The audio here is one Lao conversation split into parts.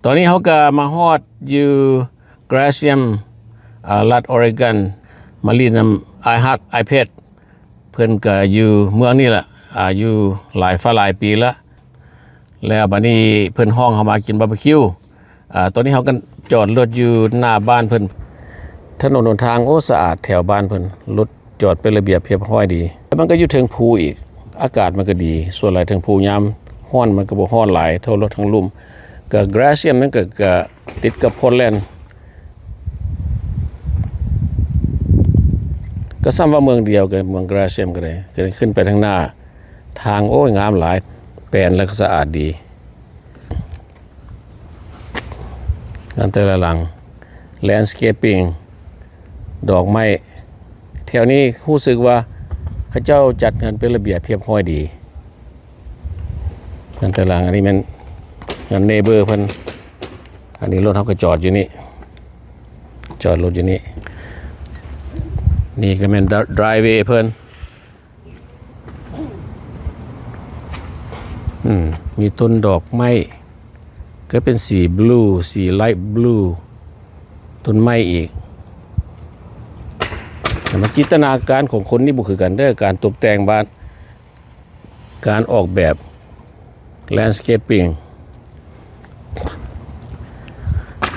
ຕອນນີ້ເຮົາກໍມາຮອດຢູ່ Gratiot ອາ ລັດ Oregon ມາຫຼິ້ນນຳອ້າຍຮັກ ອ້າຍເພັດ. ເພິ່ນກໍຢູ່ເມືອງນີ້ລະ ອາ ຢູ່ຫຼາຍຟ້າຫຼາຍປີລະ. ແລ້ວບັດນີ້ເພິ່ນຮ້ອງເຮົາມາກິນບາບີຄິວ. ອາ ຕອນນີ້ເຮົາກໍຈອດລົດຢູ່ໜ້າບ້ານເພິ່ນ. ຖະໜົນຫົນທາງ ໂອ້ ສະອາດແຖວບ້ານເພິ່ນ, ລົດຈອດເປັນລະບຽບຮຽບຮ້ອຍດີ. ແລ້ວມັນກໍຢູ່ເທິງພູອີກ, ອາກາດມັນກໍດີ. ສ່ວນຫຼາຍເທິງພູ ຍາມຮ້ອນມັນກໍບໍ່ຮ້ອນຫຼາຍເທົ່າລົດທາງລຸ່ມ. ກໍ Gratiot ມັນກໍ ກໍຕິດກັບ Portland ກໍສ່ຳວ່າເມືອງດຽວກັນ, ເມືອງ Gratiot ກໍໄດ້. ກໍຂຶ້ນໄປທາງໜ້າ, ທາງ ໂອ້ຍ ງາມຫຼາຍ, ແປນແລ້ວກໍສະອາດດີ. ງານແຕ່ລະຫຼັງ landscaping ດອກໄມ້ ແຖວນີ້ຮູ້ສຶກວ່າເຂົາເຈົ້າຈັດເຮືອນເປັນລະບຽບຮຽບຮ້ອຍດີ. ເຮືອນແຕ່ລະຫຼັງ ອັນນີ້ແມ່ນເຮືອນ neighbor ເພິ່ນ. ອັນນີ້ລົດເຮົາກໍຈອດຢູ່ນີ້, ຈອດລົດຢູ່ນີ້. ນີ້ກໍແມ່ນ driveway ເພິ່ນ. ອືມ ມີຕົ້ນດອກໄມ້ ກໍເປັນສີ blue ສີ light blue ຕົ້ນໄມ້ອີກ. ແຕ່ວ່າຈິນຕະນາການຂອງຄົນນີ້ບໍ່ຄືກັນເດີ້, ການຕົບແຕ່ງບ້ານ, ການອອກແບບ landscaping.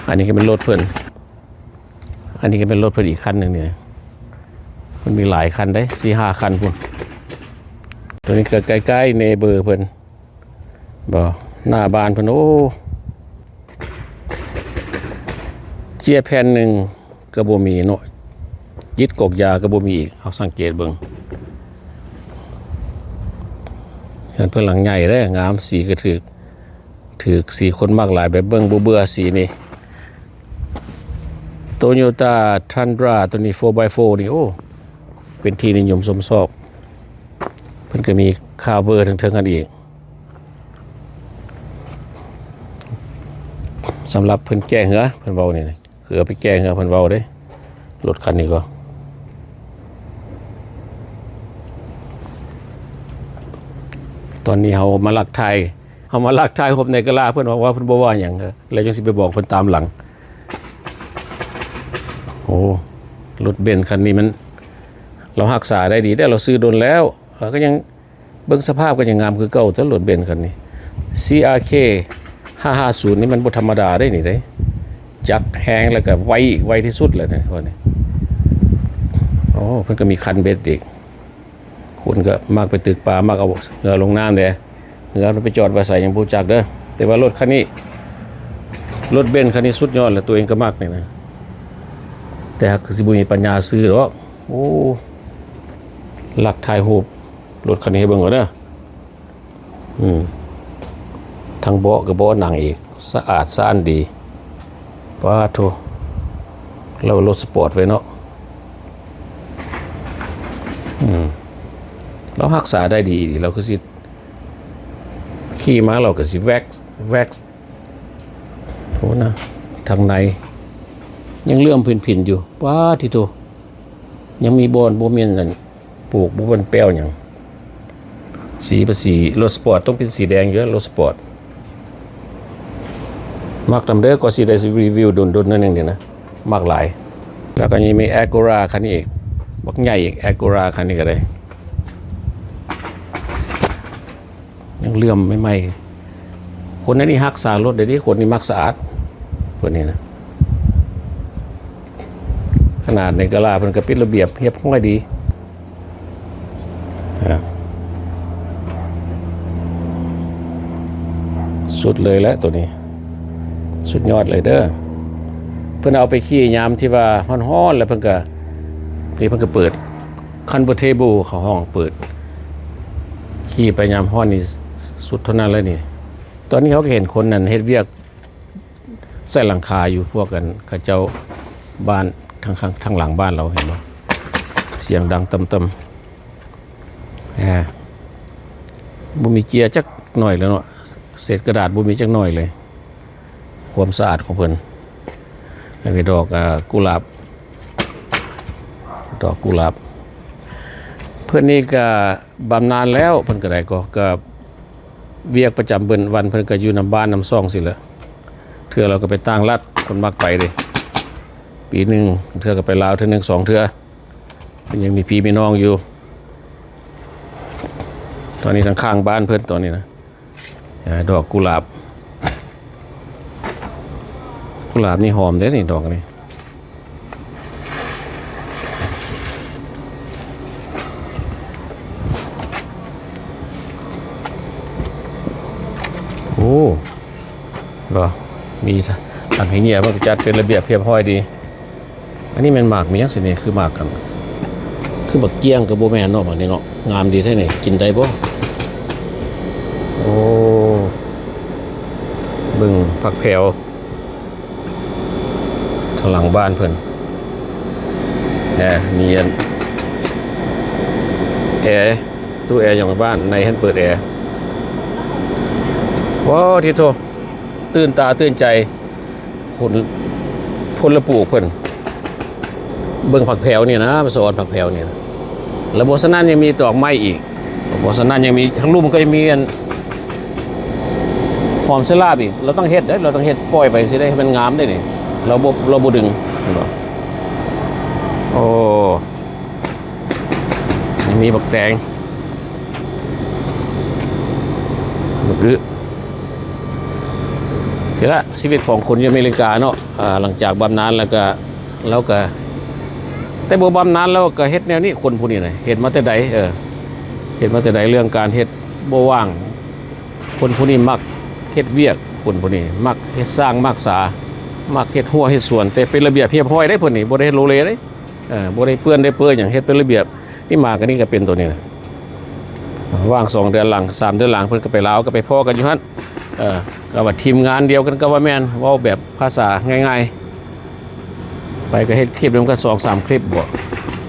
ອັນນີ້ກໍແມ່ນລົດເພິ່ນ, ອັນນີ້ກໍແມ່ນລົດເພິ່ນອີກຄັນໜຶ່ງນີ້. ເພິ່ນມີຫຼາຍຄັນເດ້, ສີ່ຫ້າຄັນພຸ້ນ. ຕົວນີ້ກໍໃກ້ໆ neighbor ເພິ່ນ ບໍ່ ໜ້າບ້ານເພິ່ນ. ໂອ້ ເຈ້ຍແຜ່ນໜຶ່ງ ກໍບໍ່ມີເນາະ, ຈິດກອກຢາກໍບໍ່ມີອີກ. ເຮົາສັງເກດເບິ່ງ ເຮືອນເພິ່ນຫຼັງໃຫຍ່ເດ້, ງາມ, ສີກໍຖືກ, ຖືກສີຄົນມັກຫຼາຍ. ແບບເບິ່ງບໍ່ເບື່ອສີນີ້. Toyota Tundra ຕົວນີ້ four by four ນີ້, ໂອ້ ເປັນທີ່ນິຍົມຊົມຊອບ. ເພິ່ນກໍມີ cover ເທິງໆ ຫັ້ນອີກ, ສຳລັບເພິ່ນແກ່ເຮືອ, ເພິ່ນເວົ້ານີ້ນະ. ຄືເອົາໄປແກ່ເຮືອເພິ່ນເວົ້າເດ້, ລົດຄັນນີ້ກໍ. ຕອນນີ້ເຮົາມາລັກຖ່າຍ, ເຮົາມາລັກຖ່າຍຮູບໃນກະລາ, ເພິ່ນບອກວ່າເພິ່ນບໍ່ວ່າຫຍັງ, ແລ້ວຈັ່ງຊິໄປບອກເພິ່ນຕາມຫຼັງ. ໂອ້ ລົດເບັນຄັນນີ້ມັນ ລາວຮັກສາໄດ້ດີເດ້, ລາວຊື້ດົນແລ້ວ, ກໍຍັງ ເບິ່ງສະພາບກໍຍັງງາມຄືເກົ່າ. ແຕ່ລົດເບັນຄັນນີ້ CRK ຫ້າຫ້າສູນນີ້ມັນບໍ່ທຳມະດາເດ້ນີ້ເດ້, ຈັກແຮງແລ້ວກໍໄວອີກ, ໄວທີ່ສຸດແລ້ວນີ້. ໂອ້ ເພິ່ນກໍມີຄັນເບັດອີກ. ຄົນກໍມັກໄປຕຶກປາ, ມັກເອົາເຮືອລົງນ້ຳເດ້, ເຮືອໄປຈອດໄວ້ໃສຍັງບໍ່ຮູ້ຈັກເດີ້. ແຕ່ວ່າລົດຄັນນີ້, ລົດເບັນຄັນນີ້ສຸດຍອດແລ້ວ, ຕົວເອງກໍມັກນີ້ນະ, ແຕ່ຫາກຄືຊິບໍ່ມີປັນຍາຊື້ດອກ. ໂອ້ ລັກຖ່າຍຮູບ ລົດຄັນນີ້ໃຫ້ເບິ່ງກ່ອນເດີ. ອືມ ທັງເບາະກໍເບາະໜັງອີກ, ສະອາດສະອ້ານດີ. ປາດໂທ້ ລາວລົດສະປອດໄວ້ເນາະ. ອືມ ລາວຮັກສາໄດ້ດີອີ່ຫຼີ. ລາວຄືຊິຂີ່ມາ ລາວກໍຊິແວັກ ແວັກ ໂອ້ນະ, ທາງໃນຍັງເຫຼື້ອມຜິນໆຢູ່. ປາດໂທ້ ຍັງມີບ່ອນບໍ່ແມ່ນອັນ ປູກບໍ່ແມ່ນແປ້ວຫຍັງ. ສີ ເປັນສີລົດສະປອດ, ຕ້ອງເປັນສີແດງຢູ່ ລົດສະປອດ. ມັກນຳເດີ, ກໍຊິໄດ້ຣີວິວດົນໆ ໜ້ອຍໜຶ່ງນີ້ນະ, ມັກຫຼາຍ. ແລ້ວກໍຍັງມີ Acura ຄັນນີ້ອີກ, ບັກໃຫຍ່ອີກ. Acura ຄັນນີ້ກໍໄດ້ ຍັງເຫຼື້ອມໃໝ່ໆ. ຄົນອັນນີ້ຮັກສາລົດໄດ້ເດ້, ຄົນນີ້ມັກສະອາດ ເພິ່ນນີ້ນະ. ຂະໜາດໃນກະລາເພິ່ນກໍເປັນລະບຽບຮຽບຮ້ອຍດີ. ສຸດເລີຍແຫຼະໂຕນີ້, ສຸດຍອດເລີຍເດີ. ເພິ່ນເອົາໄປຂີ່ຍາມທີ່ວ່າຮ້ອນໆ ແລ້ວເພິ່ນກໍ ນີ້ເພິ່ນກໍເປີດ convertible ເຂົາຮ້ອງເປີດ, ຂີ່ໄປຍາມຮ້ອນນີ້ສຸດເທົ່ານັ້ນເລີຍນີ້. ຕອນນີ້ເຮົາກໍເຫັນຄົນນັ້ນເຮັດວຽກໃສ່ຫຼັງຄາຢູ່, ພວກອັນເຂົາເຈົ້າບ້ານທາງຂ້າງ ທາງຫຼັງບ້ານລາວ, ເຫັນບໍ່? ສຽງດັງຕ່ຳໆ. ອາ ບໍ່ມີເຈ້ຍຈັກໜ້ອຍເລີຍເນາະ, ເສດກະດາດບໍ່ມີຈັກໜ້ອຍເລີຍ. ຄວາມສະອາດຂອງເພິ່ນ. ແລ້ວກໍດອກ ອາ ກຸຫຼາບ, ດອກກຸຫຼາບ. ເພິ່ນນີ້ກໍບຳນານແລ້ວ, ເພິ່ນກໍໄດ້ ກໍ ກໍວຽກປະຈຳເພິ່ນ ວັນເພິ່ນກໍຢູ່ນຳບ້ານນຳຊ່ອງຊີ້ແຫຼະ. ເທື່ອລາວກໍໄປຕ່າງລັດ ເພິ່ນມັກໄປເດ້ ປີໜຶ່ງເທື່ອກໍໄປລາວເທື່ອໜຶ່ງສອງເທື່ອ ເພິ່ນຍັງມີພີ່ມີນ້ອງຢູ່. ຕອນນີ້ທາງຂ້າງບ້ານເພິ່ນຕອນນີ້ນະ ອາ ດອກກຸຫຼາບ ກຸຫຼາບນີ້ຫອມເດ້ນີ້ ດອກນີ້. ໂອ້ ບໍ່ ມີຖັງໃຫ້ເຫຍື້ອ ມັນກໍຈັດເປັນລະບຽບຮຽບຮ້ອຍດີ. ອັນນີ້ແມ່ນໝາກມີຫຍັງຊິນີ້ ຄືໝາກກັນ ຄືບັກກ້ຽງກໍບໍ່ແມ່ນເນາະ ບັກນີ້ເນາະ. ງາມດີແທ້ນີ້ ກິນໄດ້ບໍ່? ໂອ້ ເບິ່ງຜັກແພວ ທາງຫຼັງບ້ານເພິ່ນ ແອ ມີອັນ ແອ ຕູ້ແອ ຫຍັງໃນບ້ານ ໃນຫັ້ນເປີດແອ. ໂອ້ ທິໂທ ຕື່ນຕາຕື່ນໃຈ. ຜົນ ຜົນລະປູກເພິ່ນ ເບິ່ງຜັກແພວນີ້ນະ ສະອອນຜັກແພວນີ້ນະ. ແລ້ວບໍ່ສະນັ້ນຍັງມີດອກໄມ້ອີກ ບໍ່ສະນັ້ນຍັງມີ ທາງລຸ່ມກໍຍັງມີອັນ ຫອມສະຫຼາບອີກ. ລາວຕ້ອງເຮັດເດ້ ລາວຕ້ອງເຮັດ ປ່ອຍໄປຈັ່ງຊີ້ເດ້ ໃຫ້ມັນງາມເດ້ນີ້. ລາວບໍ່ ລາວບໍ່ດຶງ ເຫັນບໍ່? ໂອ້ ຍັງມີບັກແຕງ ບັກອຶ ນີ້ລະຊີວິດຂອງຄົນຢູ່ອາເມລິກາເນາະ. ອາ ຫຼັງຈາກບຳນານແລ້ວກະ ລາວກະ ແຕ່ບໍ່ບຳນານລາວກະເຮັດແນວນີ້. ຄົນຜູ້ນີ້ນະ ເຮັດມາແຕ່ໃດ ເອີ ເຮັດມາແຕ່ໃດ ເລື່ອງການເຮັດບໍ່ວ່າງ. ຄົນຜູ້ນີ້ມັກເຮັດວຽກ ຄົນຜູ້ນີ້ມັກເຮັດສ້າງມັກສາ ມັກເຮັດຮົ້ວເຮັດສວນ ແຕ່ເປັນລະບຽບຮຽບຮ້ອຍເດ້. ເພິ່ນນີ້ບໍ່ໄດ້ໂລເລເດ້ ເອີ ບໍ່ໄດ້ເປື້ອນໄດ້ເປິຫຍັງ ເຮັດເປັນລະບຽບ. ນີ້ໝາກອັນນີ້ກໍເປັນໂຕນີ້ນະ ວ່າງສອງເດືອນຫຼັງ ສາມເດືອນຫຼັງ ເພິ່ນກໍໄປລາວ ກໍໄປພໍ້ກັນຢູ່ຫັ້ນ. ເອີ ກໍວ່າທີມງານດຽວກັນກໍວ່າແມ່ນ ເວົ້າແບບພາສາງ່າຍໆ ໄປກໍເຮັດຄລິບນຳກັນສອງສາມຄລິບບໍ.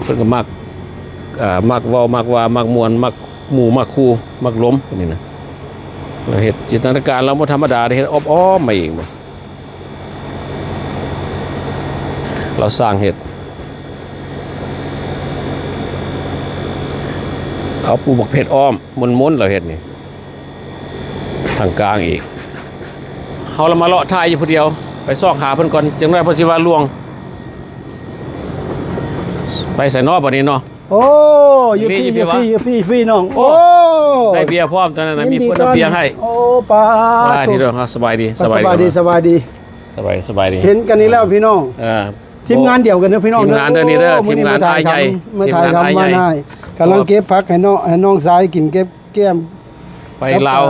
ເພິ່ນກໍມັກ ເອີ ມັກເວົ້າ ມັກວ່າ ມັກມ່ວນ ມັກໝູ່ ມັກຄູ່ ມັກລົມ ນີ້ນະ. ລາວເຮັດ ຈິນຕະນາການລາວບໍ່ທຳມະດາເດ້ ເຮັດອ້ອມໆມາເອງບໍ. ລາວສ້າງເຮັດ ເອົາປູກໝາກເຜັດອ້ອມມົນໆ ລາວເຮັດນີ້ ທາງກາງອີກ. ເຮົາລະມາເລາະຖ່າຍຢູ່ຜູ້ດຽວ ໄປຊອກຫາເພິ່ນກ່ອນ ຈັກໜ້ອຍເພິ່ນຊິວ່າລວງ. ໄປໃສເນາະບັດນີ້ເນາະ? ໂອ້ ຢູ່ພີ້ ຢູ່ພີ້ ຢູ່ພີ້ ຢູ່ພີ້ ຢູ່ພີ້ນ້ອງ. ໂອ້ ໂອ້ ໄດ້ເບຍພ້ອມຕອນນັ້ນນະ ມີຄົນເອົາເບຍໃຫ້. ໂອ້ ປາດ ສະບາຍດີ ສະບາຍດີ ສະບາຍດີ ສະບາຍດີ ສະບາຍດີ ສະບາຍດີ. ເຫັນກັນອີກແລ້ວພີ່ນ້ອງ ເອີ ທີມງານດຽວກັນເດີພີ່ນ້ອງ ທີມງານເດີນີ້ເດີ ທີມງານອ້າຍໃຫຍ່ ມາຖ່າຍທຳ ມາຖ່າຍທຳ ມາຖ່າຍ ກຳລັງເກັບຜັກໃຫ້ນ້ອງ ໃຫ້ນ້ອງຊາຍກິນ ເກັບແກ້ມ. ໄປລາວ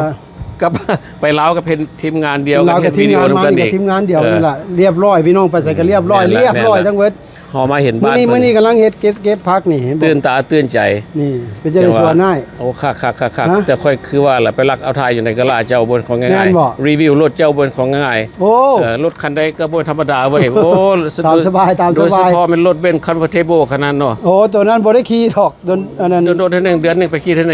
ກັບ ໄປລາວກໍເປັນທີມງານດຽວກັນ ເຮັດວິດີໂອນຳກັນອີກ ທີມງານດຽວ ເອີ ນັ້ນລະ ລຽບຮ້ອຍພີ່ນ້ອງ ໄປໃສກໍລຽບຮ້ອຍ ແມ່ນລະ ລຽບຮ້ອຍທັງເບິດ. ເຮົາມາເຕື່ນ ມື້ນີ້ ມື້ນີ້ກຳລັງເຮັດ ເກັບ ເກັບຜັກນີ້ ຕື່ນຕາຕື່ນໃຈ. ນີ້ເປັນຈັ່ງໃດສວນອ້າຍ? ໂອ້ ຄັກໆໆໆ ແຕ່ຂ້ອຍຄືວ່າລະ ໄປລັກເອົາຖ່າຍຢູ່ໃນກາລາເຈົ້າບໍ່ແມ່ນຂອງງ່າຍໆ ແມ່ນບໍ່? ຣີວິວລົດເຈົ້າບໍ່ແມ່ນຂອງງ່າຍ. ໂອ້ ເອີ ລົດຄັນໃດກໍບໍ່ທຳມະດາເວີຍ. ໂອ້ ຕາມສະບາຍ ຕາມສະບາຍ ໂດຍສະເພາະແມ່ນລົດເບັນຄອນເວີເທີເບິ້ນຂະໜາດນັ້ນເນາະ. ໂອ້ ໂຕນັ້ນບໍ່ໄດ້ຂີ່ດອກ ດົນ ອັນນັ້ນ ໂດນໆ ເທື່ອໜຶ່ງ ເດືອນໜຶ່ງໄປຂີ່ເທື່ອ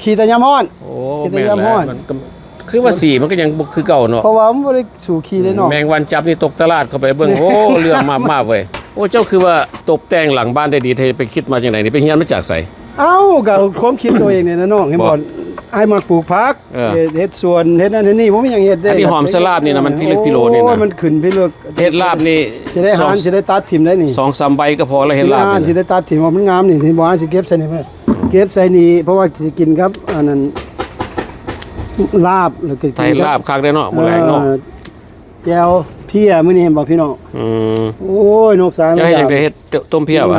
ຂີ່ແຕ່ຍາມຮ້ອນ. ໂອ້ ຂີ່ແຕ່ຍາມຮ້ອນ ແມ່ນແຫຼະ ມັນກໍ ຄືວ່າສີມັນກໍຍັງບໍ່ຄືເກົ່າເນາະ ເພາະວ່າມັນບໍ່ໄດ້ສູ່ຂີ່ເດ້ເນາະ. ແມງວັນຈັບນີ້ຕົກຕະຫຼາດເຂົ້າໄປເບິ່ງ ໂອ້ ເຫຼືອງມາບໆເວີຍ. ໂອ້ ເຈົ້າຄືວ່າຕົບແຕ່ງຫຼັງບ້ານໄດ້ດີແທ້ ໄປຄິດມາຈັ່ງໃດນີ້ ໄປຮຽນມາຈາກໃສ? ເອົ້າ ກໍຄວາມຄິດໂຕເອງນີ້ນະນ້ອງ ເຫັນບໍ່? ອ້າຍມັກປູກຜັກ ເອີ ເຮັດ ເຮັດສວນ ເຮັດນັ້ນເຮັດນີ້ ບໍ່ມີຫຍັງເຮັດເດ້. ອັນນີ້ຫອມສະຫຼາບນີ້ນະ ມັນພິລຶກພິໂລນີ້ນະ. ໂອ້ຍ ມັນຂຶ້ນພິລຶກ ເຮັດລາບນີ້ ຊິໄດ້ຫັນ ຊິໄດ້ຕັດຖິ້ມໄດ້ນີ້ ສອງສາມໃບກໍພໍລະ ເຮັດລາບນີ້ນະ ຊິໄດ້ຕັດຖິ້ມ ເພາະມັນງາມນີ້ ຊິບໍ່ຫາ ຊິເກັບໃສ່ນີ້ ເກັບໃສ່ນີ້ ເພາະວ່າຊິກິນກັບອັນນັ້ນ ລາບ ແລ້ວກໍກິນກັບ ລາບຄັກເດ້ເນາະ ມື້ແລງເນາະ. ເອີ ແຈ່ວເພຍມື້ນີ້ເຫັນບໍ່ພີ່ນ້ອງ? ອືມ ໂອ້ຍ ນ້ອງຊາຍ ເຈົ້າເຮັດຫຍັງ ໄດ້ເຮັດຕົ້ມເພຍຫວາ?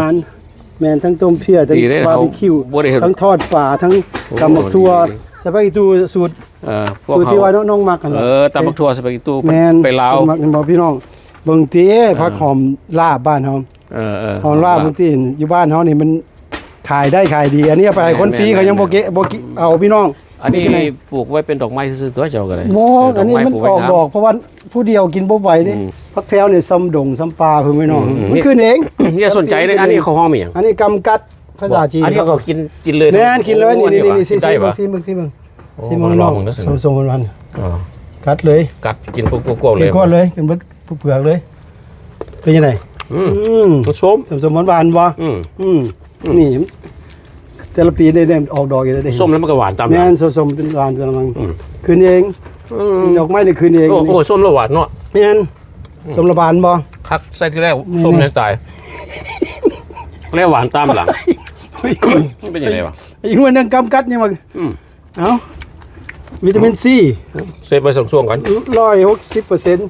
ແມ່ນ ທັງຕົ້ມເພຍ ທັງບາບີຄິວ ທັງທອດປາ ທັງຕຳບັກຖົ່ວ ສະປາເກັດຕີສູດ ເອີ ພວກທີ່ວ່ານ້ອງມັກຫັ້ນ. ເອີ ຕຳບັກຖົ່ວ ສະປາເກັດຕີ ແມ່ນ ໄປລາວ ເຫັນບໍ່ພີ່ນ້ອງ? ເບິ່ງຕິ ເອີ ຜັກຫອມລາບບ້ານເຮົາ ເອີໆ ຫອມລາບ ເບິ່ງຕິ ຢູ່ບ້ານເຮົານີ້ມັນ ຂາຍໄດ້ຂາຍດີ ອັນນີ້ເອົາໄປໃຫ້ຄົນຟຣີ ແມ່ນໆ ເຂົາຍັງບໍ່ເກັບ ບໍ່ເອົາພີ່ນ້ອງ. ອັນນີ້ປູກໄວ້ເປັນດອກໄມ້ຊື່ໆຕົວະ ເຈົ້າກໍໄດ້. ບໍ່ ເອີ ອັນນີ້ມັນອອກດອກ ເພາະວ່າຜູ້ດຽວກິນບໍ່ໄຫວເດ້. ອືມ ຜັກແພວນີ້ຊ່ຳດົງຊ່ຳປ່າເພິ່ນພີ່ນ້ອງ ອືມ ມັນຂຶ້ນເອງ. ນີ້ສົນໃຈເດ້ ອັນນີ້ເຂົາຮ້ອງວ່າຫຍັງ? ອັນນີ້ກຳກັດ ພາສາຈີນ ອັນນີ້ເຂົາກິນ ກິນເລີຍ ແມ່ນ ກິນເລີຍ. ນີ້ ນີ້ ນີ້ ຊິມ ຊິມເບິ່ງ ຊິມເບິ່ງ ຊິມເບິ່ງ ລອງເບິ່ງເດີ ສົ່ງໆ ຫວານໆ ກັດເລີຍ ກັດກິນກວບໆເລີຍ ກິນກວບເລີຍ ກິນເບິດ ເປືອກເລີຍ. ເປັນຈັ່ງໃດ? ອືມ ອືມ ມັນສົ້ມ ສົ້ມໆ ຫວານໆ ບໍ່? ອືມ ອືມ ອືມ ນີ້ ແຕ່ລະປີໄດ້ ໄດ້ອອກດອກຢູ່ເດ້ ສົ້ມແລ້ວມັນກໍຫວານຕາມຫຼັງ. ແມ່ນ ສົ້ມໆ ເປັນຫວານຕາມຫຼັງ. ອືມ ຂຶ້ນເອງ ອືມ ດອກໄມ້ໄດ້ຂຶ້ນເອງ. ໂອ້ ໂອ້ ສົ້ມລະຫວານເນາະ. ແມ່ນ ສົ້ມລະຫວານບໍ່? ຄັກ ໃສ່ທີແລກ ແມ່ນ ສົ້ມແຮງຕາຍ ແລ້ວຫວານຕາມຫຼັງ. ມັນເປັນຈັ່ງໃດວະ? ອີກໜ່ວຍໜຶ່ງກຳກັດຍັງວ່າ ອືມ ເອົ້າ ວິຕາມິນຊີ ເຊບໄວ້ຊ່ວງໆ ກ່ອນ ຮ້ອຍຫົກສິບເປີເຊັນ.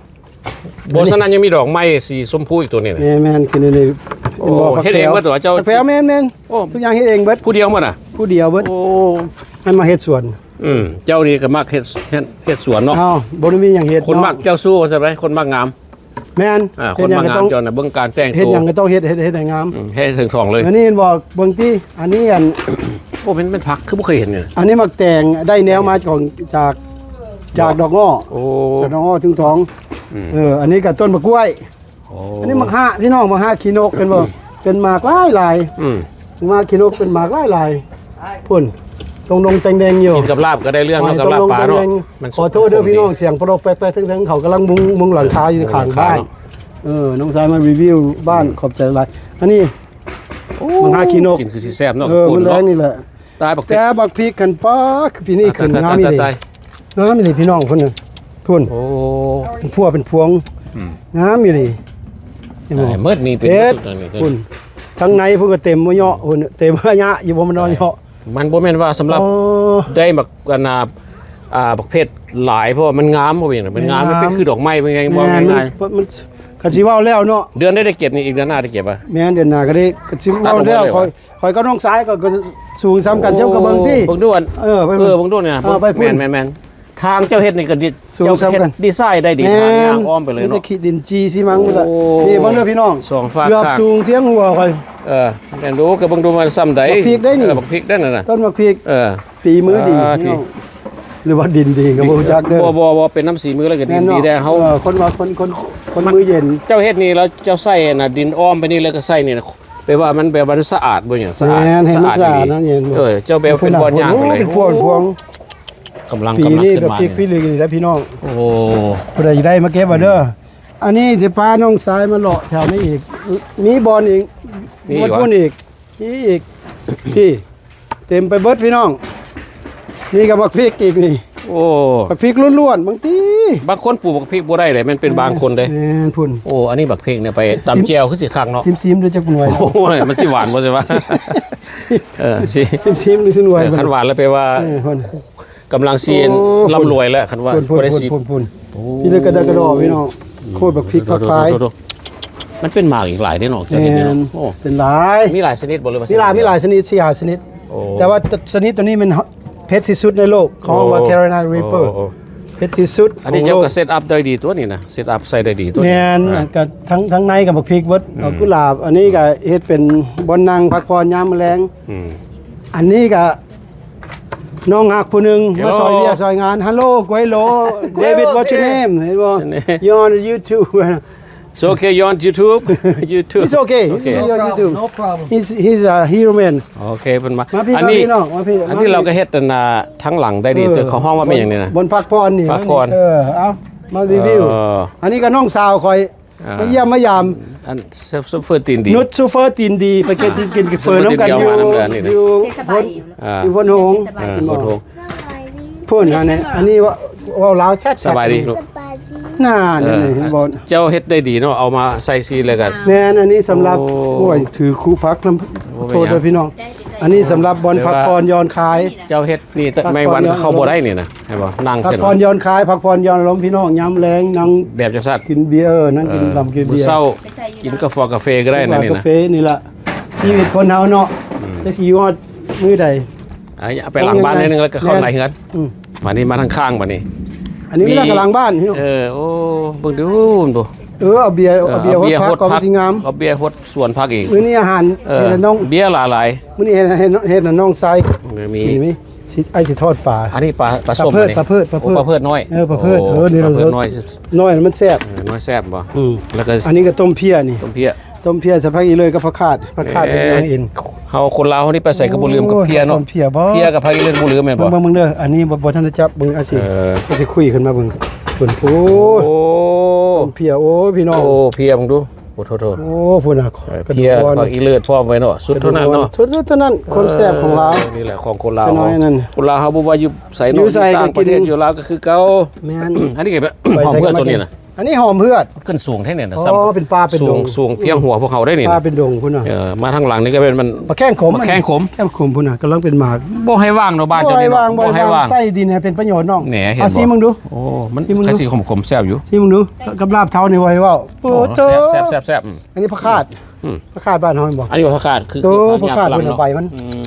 ບໍ່ ອັນນີ້ ສະນັ້ນຍັງມີດອກໄມ້ສີຊົມພູອີກຕົວນີ້ນະ. ແມ່ນໆ ຄືໃນນີ້ ໂອ້ ເຫັນບໍ່? ເຮັດເອງເບິດຕົວະເຈົ້າ? ແມ່ນໆ ໂອ້ ທຸກຢ່າງເຮັດເອງເບິດ. ຜູ້ດຽວໝົດນະ? ຜູ້ດຽວເບິດ. ໂອ້ ອັນມາເຮັດສວນ. ອືມ ເຈົ້ານີ້ກໍມັກເຮັດ ເຮັດ ເຮັດສວນເນາະ. ອ້າວ ບໍ່ໄດ້ມີຫຍັງເຮັດເນາະ. ຄົນມັກເຈົ້າຊູ້ວ່າຊັ້ນໄປ ຄົນມັກງາມ. ແມ່ນ ອ່າ ຄົນມັກງາມເຈົ້ານະ ເບິ່ງການແຕ່ງໂຕ ເຮັດຫຍັງກໍຕ້ອງເຮັດ ເຮັດ ເຮັດໃຫ້ງາມ. ອືມ ເຮັດເຖິງສອງເລີຍ. ອັນນີ້ເຫັນບໍ່? ເບິ່ງຕິ ອັນນີ້ອັນ ໂອ້ ແມ່ນ ແມ່ນຜັກ ຄືບໍ່ເຄີຍເຫັນເລີຍ. ອັນນີ້ໝາກແຕງ ໄດ້ແນວມາຂອງ ຈາກ ຈາກດອກງໍ້. ໂອ້ ຈາກດອກງໍ້ເຖິງສອງ. ອືມ ເອີ ອັນນີ້ກໍຕົ້ນໝາກກ້ວຍ. ໂອ້ ອັນນີ້ໝາກຮະ ພີ່ນ້ອງ ໝາກຮະຂີ້ນົກ ເຫັນບໍ່? ເປັນໝາກຫຼາຍໆ. ອືມ ໝາກຮະຂີ້ນົກເປັນໝາກຫຼາຍໆ ພຸ້ນ ຕົງດົງແຕງແດງຢູ່. ກິນກັບລາບກໍໄດ້ເລື່ອງເນາະ ກັບລາບປາເນາະ. ຂໍໂທດເດີພີ່ນ້ອງ ສຽງປະໂດກແປະໆ ເທິງໆ ເຂົາກຳລັງມຸງ ມຸງຫຼັງຄາຢູ່ຂ້າງບ້ານ. ເອີ ນ້ອງຊາຍມາຣີວິວບ້ານ ຂອບໃຈຫຼາຍ. ອັນນີ້ ໂອ້ ໝາກຮະຂີ້ນົກ ກິນຄືຊິແຊບເນາະ. ເອີ ມື້ແລງນີ້ແຫຼະ. ຕາຍບັກ ແຕ່ບັກພິກຫັ້ນ ປ້າ ຄືປີນີ້ຂຶ້ນງາມອີ່ຫຼີ ງາມອີ່ຫຼີພີ່ນ້ອງ. ພຸ້ນນະ ພຸ້ນ ໂອ້ ເປັນພົວເປັນພວງ. ອືມ ງາມອີ່ຫຼີ ເຫັນບໍ່? ເໝິດນີ້ເປັນ ພຸ້ນ ທາງໃນພຸ້ນກໍເຕັມບໍ່ເຍາະ ພຸ້ນເຕັມຍະຢູ່ບໍ່ ມັນນອນເຍາະ. ມັນບໍ່ແມ່ນວ່າສຳລັບ ອໍ ໄດ້ບັກ ອັນນ່າ ອ່າ ບັກເຜັດຫຼາຍ ເພາະວ່າມັນງາມ ບໍ່ເປັນຫຍັງ ມັນງາມ ມັນເປັນຄືດອກໄມ້ ເປັນໄງ ບໍ່ງ່າຍ. ຄັນຊິເວົ້າແລ້ວເນາະ ເດືອນໃດໄດ້ເກັບນີ້ ອີກເດືອນໜ້າໄດ້ເກັບບໍ່? ແມ່ນ ເດືອນໜ້າກໍໄດ້ ກໍຊິເວົ້າແລ້ວ ຂ້ອຍ ຂ້ອຍກັບນ້ອງຊາຍກໍ ກໍສູງສ່ຳກັນ. ໂອ້ ເຈົ້າກໍເບິ່ງຕິ ເບິ່ງດູອັນ ເອີ ເບິ່ງດູນີ້ນະ. ແມ່ນໆ ທາງເຈົ້າເຮັດນີ້ກໍດີ ເຈົ້າເຮັດດີໄຊໄດ້ດີ ທາງຍ່າງອ້ອມໄປເລີຍເນາະ. ມີແຕ່ຂີ້ດິນຈີ່ຊີມັງພຸ້ນລະ. ນີ້ເບິ່ງເດີພີ່ນ້ອງ ສອງຝາກ ເກືອບສູງພຽງຫົວຂ້ອຍ. ເອີ ແມ່ນດູ ກໍເບິ່ງດູມັນສ່ຳໃດ. ບັກພິກໄດ໋ນີ້ ເອີ ບັກພິກໄດ໋ນັ້ນນະ ຕົ້ນບັກພິກ ເອີ ຝີມືດີພີ່ນ້ອງ ຫຼືວ່າດິນດີກໍບໍ່ຮູ້ຈັກເດີ. ບໍ່ ບໍ່ ບໍ່ ເປັນນຳສີມືແລ້ວກໍດິນດີແດ່ເຮົາ. ເອີ ຄົນວ່າ ຄົນ ຄົນ ຄົນມືເຢັນ. ເຈົ້າເຮັດນີ້ແລ້ວເຈົ້າໃສ່ອັນນ່າ ດິນອ້ອມໄປນີ້ ແລ້ວກໍໃສ່ນີ້ນະ ແປວ່າມັນ ແປວ່າມັນສະອາດບໍ່ຫຍັງ ສະອາດ ໃຫ້ມັນສະອາດ. ເອີ ເຈົ້າແບບເປັນບ່ອນຍ່າງໄປເລີຍ. ໂອ້ ເປັນພວງ ກຳລັງ ກຳລັງຂຶ້ນມາ ປີນີ້ກໍພິກພິລິກນີ້ແຫຼະພີ່ນ້ອງ. ໂອ້ ຜູ້ໃດຢາກໄດ້ມາເກັບເອົາເດີ. ອັນນີ້ຊິພານ້ອງຊາຍມາເລາະແຖວນີ້ອີກ ມີບ່ອນອີກ ມີຢູ່ ບ່ອນພຸ້ນອີກ ມີອີກ ພີ່ ເຕັມໄປເບິດພີ່ນ້ອງ. ນີ້ກໍບັກພິກອີກນີ້. ໂອ້ ບັກພິກລ້ວນໆ ບາງທີ ບາງຄົນປູກບັກພິກບໍ່ໄດ້ເດ້ ແມ່ນເປັນບາງຄົນເດ້. ແມ່ນພຸ້ນ. ໂອ້ ອັນນີ້ບັກພິກນີ້ໄປຕຳແຈ່ວຄືຊິຄັກເນາະ. ຊິມໆ ເດີຈັກໜ່ວຍ. ໂອ້ຍ ມັນຊິຫວານບໍ່ ຊິວ່າ ເອີ ຊິ ຊິມໆ ເດີຈັກໜ່ວຍ. ເອີ ຄັນຫວານແລ້ວແປວ່າ ເອີ ພຸ້ນ ກຳລັງຊິ ໂອ້ ລ່ຳລວຍແລ້ວ ຄັນວ່າບໍ່ໄດ້ຊິ. ພຸ້ນໆ ພີ່ນ້ອງ ໂຄດບັກພິກຜັກພາຍ ມັນເປັນໝາກອີກຫຼາຍເດ້ເນາະ ເຈົ້າເຫັນເດ້ເນາະ. ໂອ້ ເປັນຫຼາຍ ມີຫຼາຍຊະນິດບໍ່ ຫຼືວ່າ ມີຫຼາຍ ຊະນິດ ມີຫຼາຍຊະນິດ ສີ່ຫ້າຊະນິດ. ໂອ້ ແຕ່ວ່າຊະນິດຕົວນີ້ແມ່ນເພັດທີ່ສຸດໃນໂລກ ເຂົາເອີ້ນວ່າ Carolina Reaper. ໂອ້ ເຜັດທີ່ສຸດ. ອັນນີ້ເຈົ້າກໍເຊັດອັບໄດ້ດີຕົວນີ້ນະ ເຊັດອັບໃສ່ໄດ້ດີຕົວນີ້. ແມ່ນ ອ່າ ກໍທັງ ທັງໃນກໍບັກພິກເບິດ ດອກ ອືມ ກຸຫຼາບ. ອັນນີ້ກໍເຮັດເປັນບ່ອນນັ່ງພັກຜ່ອນຍາມມື້ແລງ. ອືມ ອັນນີ້ກໍ ນ້ອງຮັກຜູ້ໜຶ່ງມາຊ່ອຍວຽກຊ່ອຍງານ. Hello Guaylo, David, what's your name? ເຫັນບໍ່? You're on YouTube. It's okay, you're on YouTube. YouTube. It's okay. It's okay. You're on YouTube. No problem. He's, he's a hero man. ໂອເຄ ເພິ່ນມາ ມາພີ່ ອັນນີ້ ມາພີ່ນ້ອງ ມາພີ່ ອັນນີ້ ມາພີ່ ເຮົາກໍເຮັດອັນນ່າທາງຫຼັງໄດ້ດີ. ເອີ ເຂົາຮ້ອງວ່າແມ່ນຫຍັງນີ້ນະ? ບ່ອນພັກຜ່ອນນີ້ ພັກຜ່ອນ. ເອີ ເອົາ ມາຣີວິວ. ເອີ ອັນນີ້ກໍນ້ອງສາວຂ້ອຍ ອ່າ ມາຢ້ຽມມາຢາມ ອັນໂຊເຟີຕີນດີ ນຸດໂຊເຟີຕີນດີ ໄປກິນ ກິນ ກິນເຝີນຳກັນຢູ່ ຢູ່ໂພນ ອ່າ ຢູ່ໂພນໂຮງ ໂພນໂຮງ ພຸ້ນ. ອັນນີ້ ອັນນີ້ເວົ້າ ເວົ້າລາວຊັດໆ. ສະບາຍດີລູກ. ນັ້ນ ເອີ ເຫັນບໍ່ ເຈົ້າເຮັດໄດ້ດີເນາະ ເອົາມາໃສ່ຊີນແລ້ວກໍ ແມ່ນ. ອັນນີ້ສຳລັບ ໂອ້ ໂອ້ຍ ຖືຄູ່ຜັກນຳ ໂທດເດີພີ່ນ້ອງ. ອັນນີ້ສຳລັບບ່ອນພັກຜ່ອນຢ່ອນຄາຍ ເຈົ້າເຮັດນີ້ແມ່ວັນເຂົ້າບໍ່ໄດ້ນີ້ນະ. ເຫັນບໍ່ ນັ່ງ ພັກຜ່ອນຢ່ອນຄາຍ ພັກຜ່ອນຢ່ອນອາລົມພີ່ນ້ອງ ຍາມແລງນັ່ງແບບຈັກຊັ້ນ ກິນເບຍ ເອີ ນັ່ງກິນ ເອີ ລຳກິນເບຍ ມື້ເຊົ້າກິນກາແຟ ກາເຟກໍໄດ້ນະ ນີ້ນະ ກາເຟນີ້ລະ. ຊີວິດຄົນເຮົາເນາະ ອືມ ຈັກຊິຢູ່ຮອດມື້ໃດ. ອ່າ ໄປຫຼັງບ້ານໜ້ອຍໜຶ່ງ ແລ້ວກໍເຂົ້າໃນເຮືອນ. ອືມ ບາດນີ້ມາທາງຂ້າງບາດນີ້ ອັນນີ້ມີ ມີຫຼັງບ້ານ. ເອີ ໂອ້ ເບິ່ງດູ ເອີ ເອົາເບຍ ເອີ ເອົາເບຍຫົດຜັກກໍມັນຊິງາມ ເອົາເບຍຫົດສວນຜັກອີກ. ມື້ນີ້ອາຫານ ເອີ ເຮັດໃຫ້ນ້ອງ ເບຍຫຼາຍໆ ມື້ນີ້ເຮັດ ເຮັດ ເຮັດໃຫ້ນ້ອງຊາຍ ມີ ມີ ຊິ ອ້າຍຊິທອດປາ. ອັນນີ້ປາ ປາສົ້ມ ປາເພີດ ອັນນີ້ ປາເພີດ ປາເພີດ ໂອ້ ປາເພີດນ້ອຍ. ເອີ ປາເພີດ ໂອ້ ເອີ ນີ້ ປາເພີດນ້ອຍ ນ້ອຍມັນແຊບ. ເອີ ນ້ອຍແຊບບໍ່? ອືມ ແລ້ວກໍ ອັນນີ້ກໍຕົ້ມເພຍນີ້ ຕົ້ມເພຍ ຕົ້ມເພຍໃສ່ຜັກອີ່ເລີຍກັບຜັກຄາດ ຜັກຄາດເຮັດໃຫ້ເຫັນ. ເຮົາຄົນລາວເຮົານີ້ໄປໃສກໍບໍ່ລືມກັບເພຍເນາະ. ຕົ້ມເພຍບໍ່? ເພຍກັບຜັກອີ່ເລີບໍ່ລືມແມ່ນບໍ່? ເບິ່ງ ເບິ່ງເດີ ອັນນີ້ບໍ່ ບໍ່ທັນໄດ້ຈັບເບິ່ງ ອາຊິ ເອີ ອາຊິຄຸຍຂຶ້ນມາເບິ່ງ. ໂອ້ ເພິ່ນ ໂອ້ ຕົ້ມເພຍ ໂອ້ ພີ່ນ້ອງ ໂອ້ ເພຍເບິ່ງດູ. ໂອ້ໂຫ ໂອ້ ພຸ້ນນະ ເອີ ກະດູກອ່ອນ ເພຍ ຜັກອີເລີດພ້ອມໄວ້ເນາະ ສຸດເທົ່ານັ້ນເນາະ ກະດູກອ່ອນ ສຸດເທົ່ານັ້ນ ຄວາມແຊບຂອງລາວ ເອີ ນີ້ແຫຼະຂອງຄົນລາວ ຈະນ້ອຍນັ້ນ ຄົນລາວເຮົາບໍ່ວ່າຢູ່ໃສເນາະ ຢູ່ໃສກະກິນ ຢູ່ຕ່າງປະເທດ ຢູ່ລາວກະຄືເກົ່າ ແມ່ນ ອັນນີ້ກະແບບ ຫອມເຮືອດຕົວນີ້ນະ ອັນນີ້ຫອມເຮືອດ ຂຶ້ນສູງແທ້ນີ້ນະ ອໍ ເປັນປ່າເປັນດົງ ສູງ ສູງພຽງຫົວພວກເຮົາໄດ້ນີ້ນະ ປ່າເປັນດົງພຸ້ນນະ ເອີ ມາທາງຫຼັງນີ້ກະແມ່ນມັນ ບັກແຂ້ງຂົມ ບັກແຂ້ງຂົມ ແຂ້ງຂົມພຸ້ນນະ ກຳລັງເປັນໝາກ ບໍ່ໃຫ້ວ່າງເນາະ ບ້ານເຈົ້ານີ້ເນາະ ບໍ່ໃຫ້ວ່າງ ບໍ່ໃຫ້ວ່າງ ໃສ່ດິນໃຫ້ເປັນປະໂຫຍດນ້ອງ ແໜ ເຫັນບໍ່ ຊີມເບິ່ງດູ ໂອ້ ມັນ ຊີມເບິ່ງດູ ຄືຊິຂົມໆ ແຊບຢູ່ ຊີມເບິ່ງດູ ກັບລາບເທົານີ້ບໍ່ໃຫ້ເວົ້າ ໂອ້ ໂອ້ ໂທ້ ແຊບໆໆ ອືມ ອັນນີ້ຜັກຄາດ ອືມ ຜັກຄາດບ້ານເຮົາແມ່ນບໍ່ ອັນນີ້ວ່າຜັກຄາດ ຄື ໂອ້ ຜັກຄາດບ້ານເຮົາ ໃບມັນ ອືມ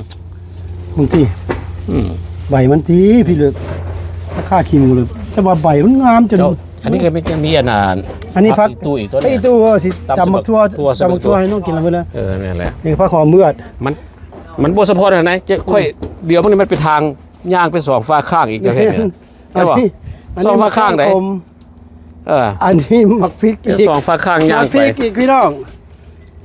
ເບິ່ງຕິ ອືມ ໃບມັນຕິ ພີ່ເລີກ ຜັກຄາດຂີ້ໝູເລີກ ແຕ່ວ່າໃບມັນງາມຈົນ ເຈົ້າ ອັນນີ້ກະມີ ມີອັນນັ້ນ ອັນນີ້ຜັກ ຜັກອີ່ຕູ້ອີກຕົວ ຜັກອີ່ຕູ້ ຊິຕຳບັກຖົ່ວ ຕຳບັກຖົ່ວໃຫ້ນ້ອງກິນລະມື້ນະ ເອີ ແມ່ນແຫຼະ ນີ້ຜັກຫອມເມືອດ ມັນ ມັນບໍ່ສະເພາະຫັ້ນນະ ຂ້ອຍ ດຽວມັນ ມັນເປັນທາງຍ່າງໄປສອງຝາກຂ້າງອີກ ເຈົ້າເຫັນ ແມ່ນ ເຫັນບໍ່ ອັນນີ້ ສອງຝາກຂ້າງໃດ ເອີ ອັນນີ້ໝາກພິກອີກ ສອງຝາກຂ້າງຍ່າງໄປ ໝາກພິກອີກພີ່ນ້ອງ